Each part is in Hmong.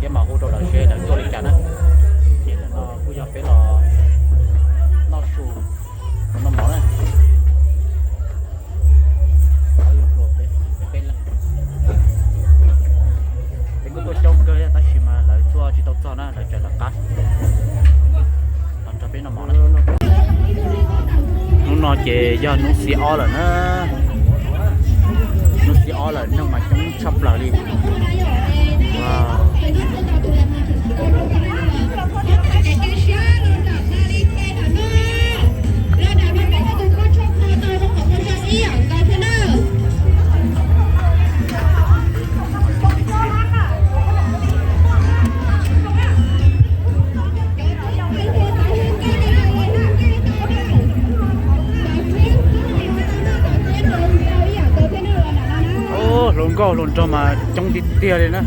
Peb mam hu rau lawv seb lawv tuaj li cas na. Ces ntawm no kuj yog peb los noj su, noj mov na. Peb kuj tuaj coob kawg tab sis mas lawv tuaj tsis tau txog na, lawv tseem lawv qab los nrog peb noj mov na. Hnub no ces yog hnub xiab ob lawm na. Hnub xiab ob lawm neeg mas coob tshaj plaws li. Hluas nkauj hluas nraug mas coob tiag tiag li na.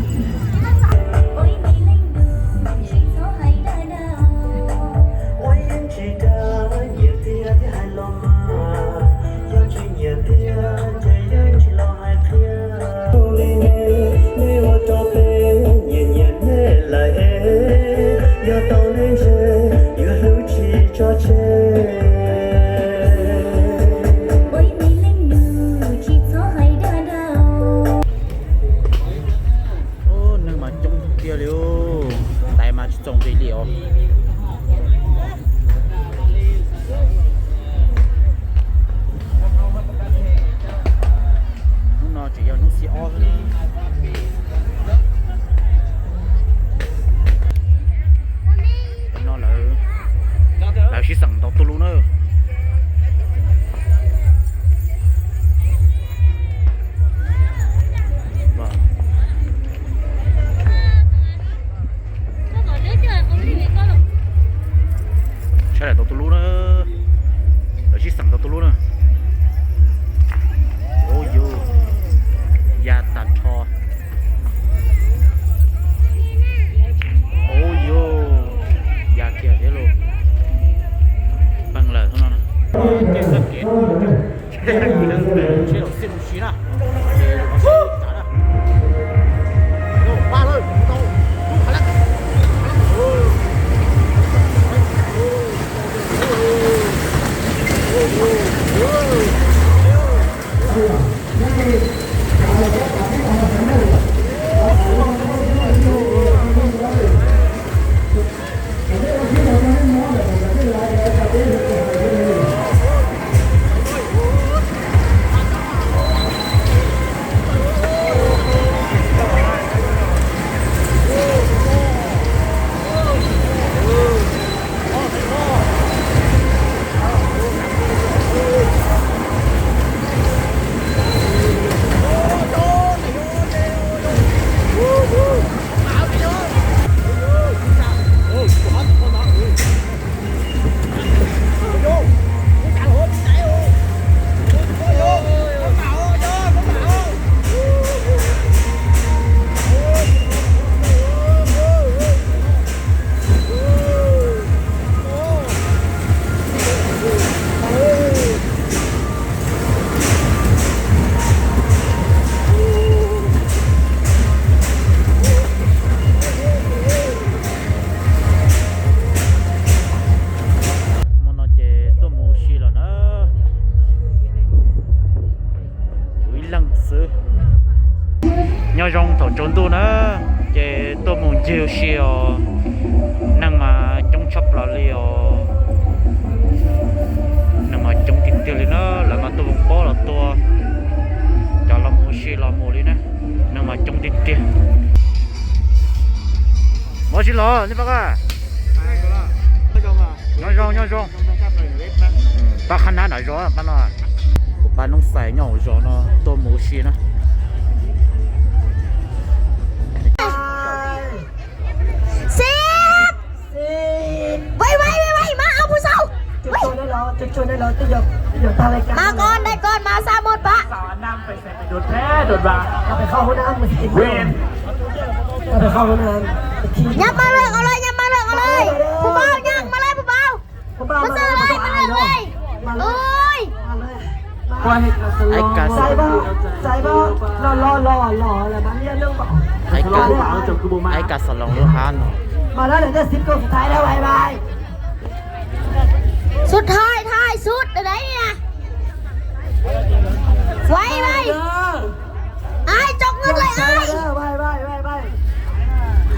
Neeg mas coob tiag li, tais mas tsis txaus nqi li os. Hnub no tseem yog hnub xiab ob xwb. No lawv, lawv sib xeem ntaus tus lus na. Sawv daws tau tus lub na, lawv sib xeem tau tus lub na. Ub yus, ya tag nrho. Ub yus, ya kiag thiab lauj. Peeg lawm no. Hmo no ces tuaj mus ua si lawm na. Kuv ib leeg xwb. Nyob zoo thaum tsaus ntuj na, ces tuaj mus ncig ua si os. Neeg mas coob tshaj plaws li os. Neeg mas coob tiag tiag li na, lawv mas tuaj mus pob los tua, cov los mus ua si los mus li na. Neeg mas coob tiag tiag. Ua si los nej pab, nyob zoo nyob zoo. Pab qhab nab nram zos pab no. Kuv pab Noob Xais nyob hauv zos no tuaj mus ua si na. Mas con đây con mà sao một bạn. Nhắm mắt lươn con ơi, nhắm mắt lươn con ơi. Phú Báo nhắm mắt lươn Phú Báo. Phú Báo ơi, mắt lươn đây. Ui. Ai cà Xài Bó, Xài Bó, lo lo lo lo là bắn nha lương bổng. Ai kas xav loos lub hab no. สุดท้าย ท้ายสุด ไหนเนี่ย ไวไว ไอ้จกเงินเลยไอ้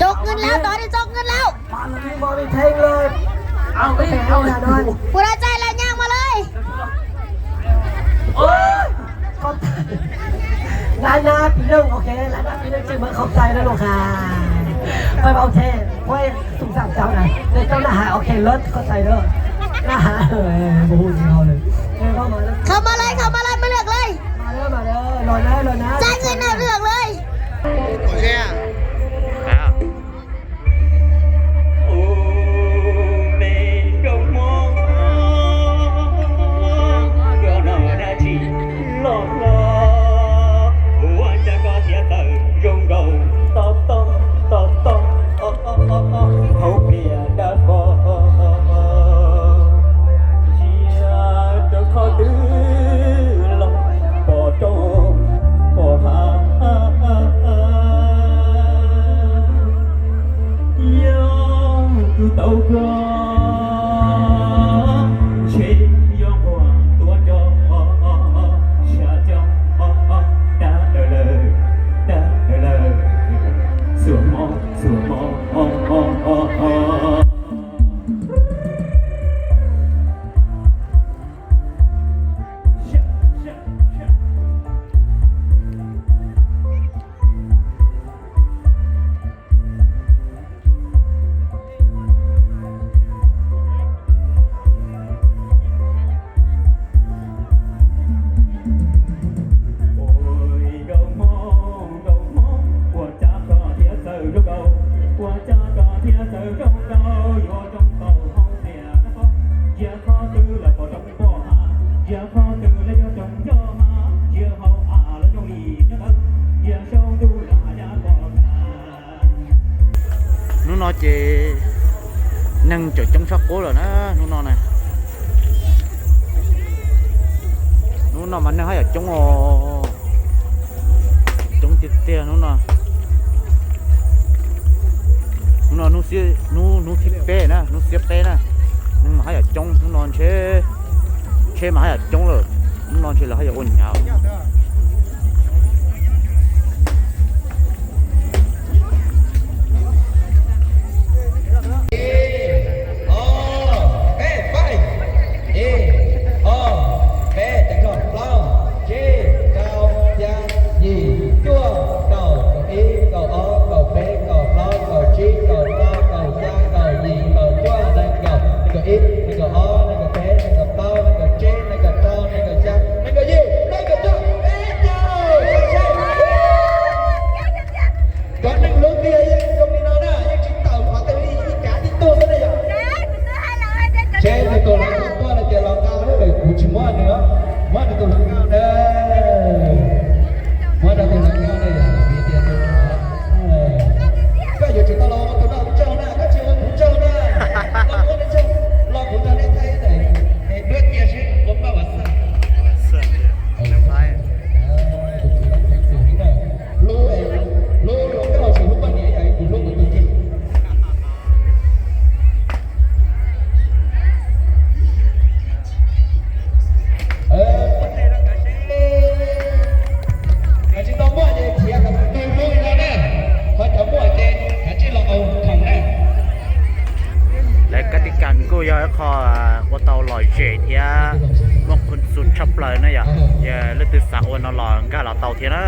จกเงินแล้ว ตอนนี้จกเงินแล้ว เอาไปเอาหน่อย ผู้ใดใจแล้วย่างมาเลย Lab nab pis neej, ok, lab nab pis neej tseem muab khaub cai na lus has. Pab ua teb, pab xum xam cov na, nej cov na has, ok, lawv khaub cai na. Na has, mus hu tsis tau lawm. เข้ามาเลย เข้ามาเลย มาเลือกเลย จ่ายเงินน่ะ เลือกเลย Ua cas koj thiaj tawm zoo nkaus tob tob tob tob hauv pliaj dab qo, ntsia rau qhov twg los pom roob pom hav. Yog kuv tau koj ntshe yuav nquag tuav rawv xya cov dab lawm, dab lawm, xuas mov xuas mov. Ua cas koj thiaj txawj zoo nkaus, ua cas koj thiaj txawj zoo nkaus, yuav zoo nkaus hauv pliaj dab qo, ntsia qhov twg los pom roob pom hav, ntsia qhov twg los yog roob yog hav, ntsia hauv av los zoo li nyob tawm, ntsia saum ntuj los hav ya pom tag. Hnub no ces neeg tseem coob tshaj qub lawm na hnub no na. Hnub no mas neeg haj yam coob os, coob tiag tiag hnub no. Hnub no hnub, hnub thib peb na, hnub xiab peb na, neeg mas haj yam coob hnub no ntshe, ntshe mas haj yam coob lawm, hnub no ntshe lawv haj yam ua nyav. Ob, peb, pab, ib, ob, peb, teev zog, plaub, tsib, rau, xya, yim, cuaj, kaum, kaum ib, kaum ob, kaum peb, kaum plaub, kaum tsib, kaum rau, kaum xya, kaum yim, kaum cuaj, nees nkaum, nees nkaum ib, nees nkaum ob, nees nkaum peb, nees nkaum plaub, nees nkaum tsib, nees nkaum rau, nees nkaum xya, nees nkaum yim, nees nkaum cuaj, peb caug. Cov neeg lub ntiag yeej zoo li no na, yeej tsis tawm qhov twg li, ib kav tib tug xwb na yom. Seb nws tus hluas nkauj tuaj no ces los nqa, kuv tsis muab nws, muab nws tus hluas nkauj na. Muab rau tus hluas nkauj na yom, vim tias nws, koj yuav tsum tau los ua tus no kuv tsaug na, koj tsis ua kuv tsaug na. Los ua kuv tsaug, los kuv nrog nej thaij ib daim duab cia seb puas pab Vam Xaj. Hlub, hlub hluas nkauj tsis hlub poj niam, yog kuv hlub kuv tus kheej. Tsis tau muaj ces khiav kom tau tus hlub li no na, ho cov muaj ces kav tsij los aus khoom na. Lawv kab tib kas kuj yog ib qho ua tau lom zem thiab muaj khuv xim tshaj plaws na yom. Yog leej twg xav ua no los nkag los tau thiab na.